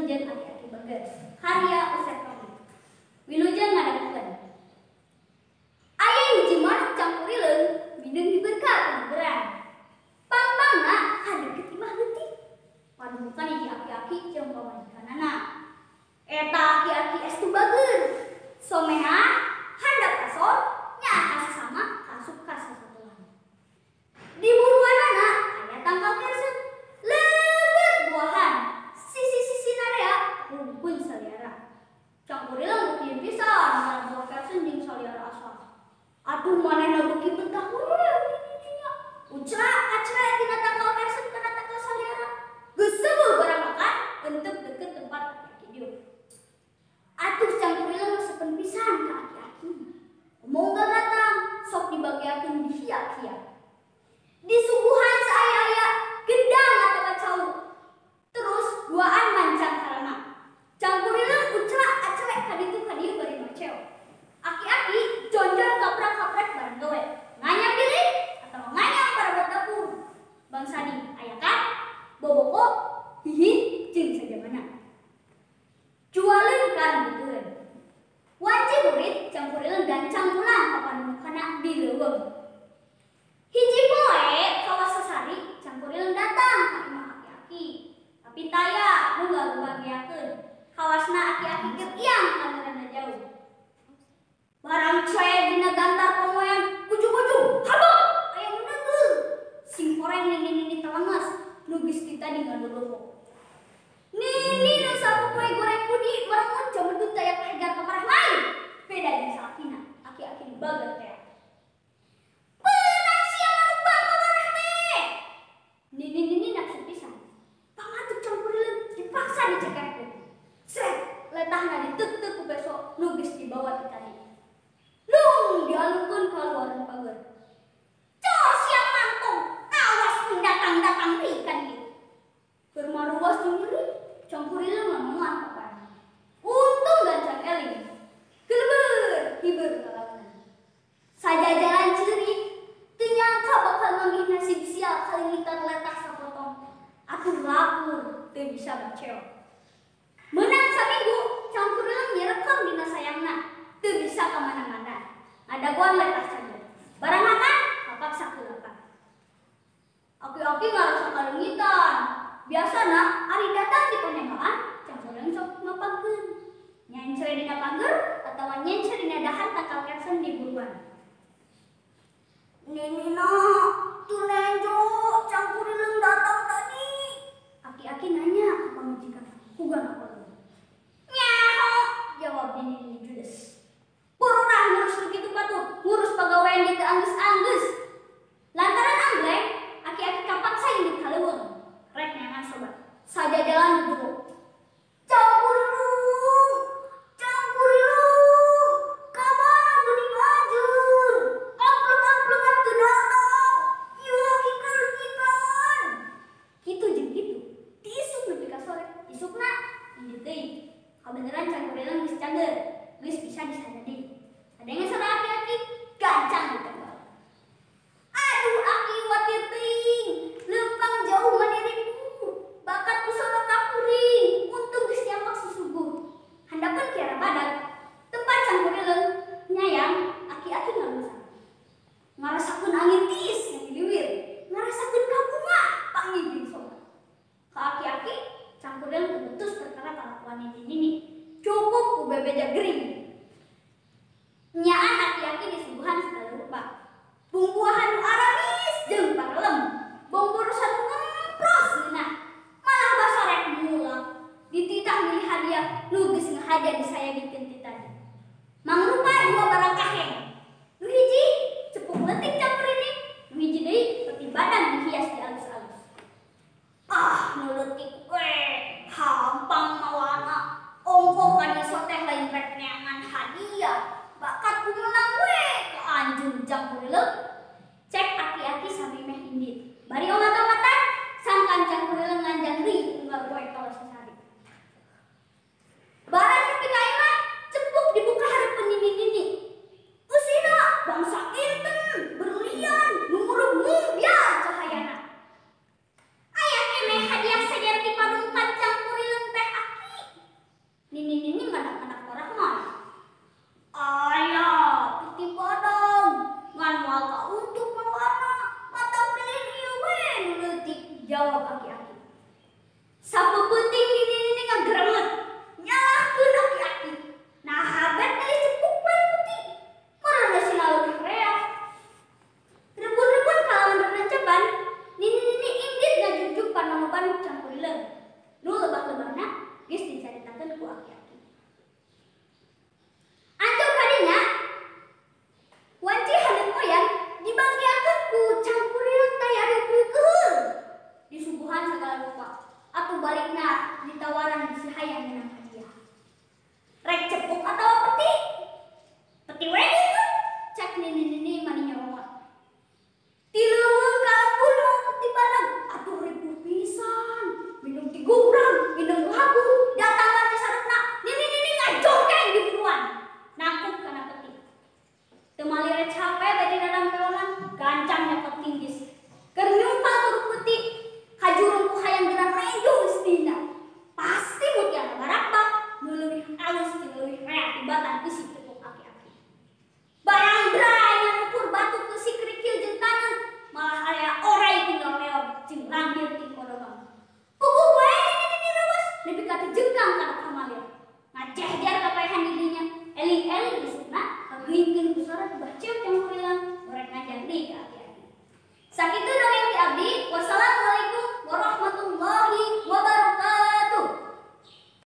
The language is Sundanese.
jeung aki-aki bager. Karya Usep Romli. Wilujeng ngadangukeun. Aya hiji manuk cangkurileung mineung hiberka kanugeran. Pangpangna kadeukeut imah leutik. Paduka hiji aki-aki jeung pamajikanana. Eta aki-aki estu bager. Someah handap kasor nyaah ka sasama kaasup ka sasatoan. Di buruanana aya tangkal kersen leubet buahan. Sisi-sisi narea rumpun saliara. Cangkurileung beuki pisan kana buah kersen jeung saliara asa. Atuh manehna beuki betah we didinya. Ucra acre tina tangkal kersen kana tangkal saliara. Geus seueuh barang makan entep deukeut tempat aki-aki dieu. Atuh cangkurileung resepen pisan ka aki-aki. Omong datang sok dibageakeun dihiak-hiak. Disuguhan saaya-aya gedang atawa cau. Terus duaan mancang karana. Cangkurileung ucra acre ka ditu ka dieu bari maceo. Aki-aki jonjon kaprak-kaprek bareng gawe. Nganyam bilik atawa nganyam parabot dapur. Bangsa di ayakan, boboko, hihi jeung sajabana. Jualeun kan butuheun. Wanci murid cangkurileung gancang pulang ka panumukana di leuweung. Hiji poe kawas sasari cangkurileung datang ka imah aki-aki. Tapi taya nu ngabageakeun. Kawasna aki-aki keur iang kana rada jauh. Barang coe dina gantar pamoyan ujug-ujug habok aya nu neunggeul. Sing koreng nini-nini telenges nu geus ti tadi ngadoloko. Nini nu sapopoe goreng budi merengut jamedut daya kahegar kamarah lain. Beda jeung salakina, aki-aki nu bager teh. Beunang sia manuk bangka marah teh. Nini-nini nafsu pisan. Pangatuk cangkurileung dipaksa dicekerkeun. Sret, letahna diteuk-teuk ku peso nu geus dibawa ti tadi. Lung dialungkeun ka luaran pager. Cor sia mantong, awas mun datang-datang deui ka dieu. Keur maruas jeung nyeri, cangkurileung ngamengan paparana. Untung gancang eling. Gelebeur hiber kalaunan. Sajajaran ceurik, teu nyangka bakal manggih nasib sial kalingitan letah sapotong. Atuh lapur teu bisa baceo. Meunang saminggu, cangkurileung nyerekem dina sayangna, teu bisa ka mana-mana. Ngadagoan letah cager. Barang makan, kapaksa kulapan. Aki-aki ngarasa kalengitan. Biasana ari datang di panembakan, cangkurileung sok mapagkeun. Nyencre dina pager atawa nyencre dina dahan tangkal kersen di buruan. Nini na, tuh nenjo, cangkurileung datang tadi. Aki-aki nanya ka pamajikan, kuga ngapalun. Nyaho, jawab nini judes. Purunah ngurus nu kitu patut, ngurus pagawean di teu anggeus-anggeus. Lantaran anggrek, aki-aki kapaksa indit ka leuweung. Rek neangan sobat, sajajalan duguru. Cangkurileung, cangkurileung, ka mana geuning anjeun? Ampleng-amplengan teu datang, ieu aki kareungitan. Kitu jeung kitu, ti isuk nepi ka sore, isukna indit deui. Kabeneran cangkurileung geus cager, geus bisa disada deui. Sadenge sora aki-aki gancang ditebal. Aduh aki watir teuing, leumpang jauh maniripu, bakat ku sora kakuring, untung geus nyampak susuguh. Handapeun kiara badag, tempat cangkurileung nyayang aki-aki ngalusan. Ngarasakeun angin tiis ngahiliwir, ngarasakeun kabunga panggih jeung sobat. Ka aki-aki cangkurileung teu betus perkara kalakuan nini-nini. Cukup ku bebeja gering. Nyaan aki-aki disuguhan segala rupa. Bumbuahan nu aramis jeung parelem, bongborusan nu ngempros ngeunah. Malah basorek mulak. Dititah milih hadiah nu geus ngahaja disayagikeun ti tadi. Mangrupa dua barang kaheng. Nu hiji cepuk leutik cangkurining, nu hiji deui peti badan dihias di alus-alus. Ah, nu leutik we, hampang mawana. Ongkoh ka dieu soteh lain rek neangan. sawarina ditawaran bisi hayang menang hadiah. Rek cepuk atau peti?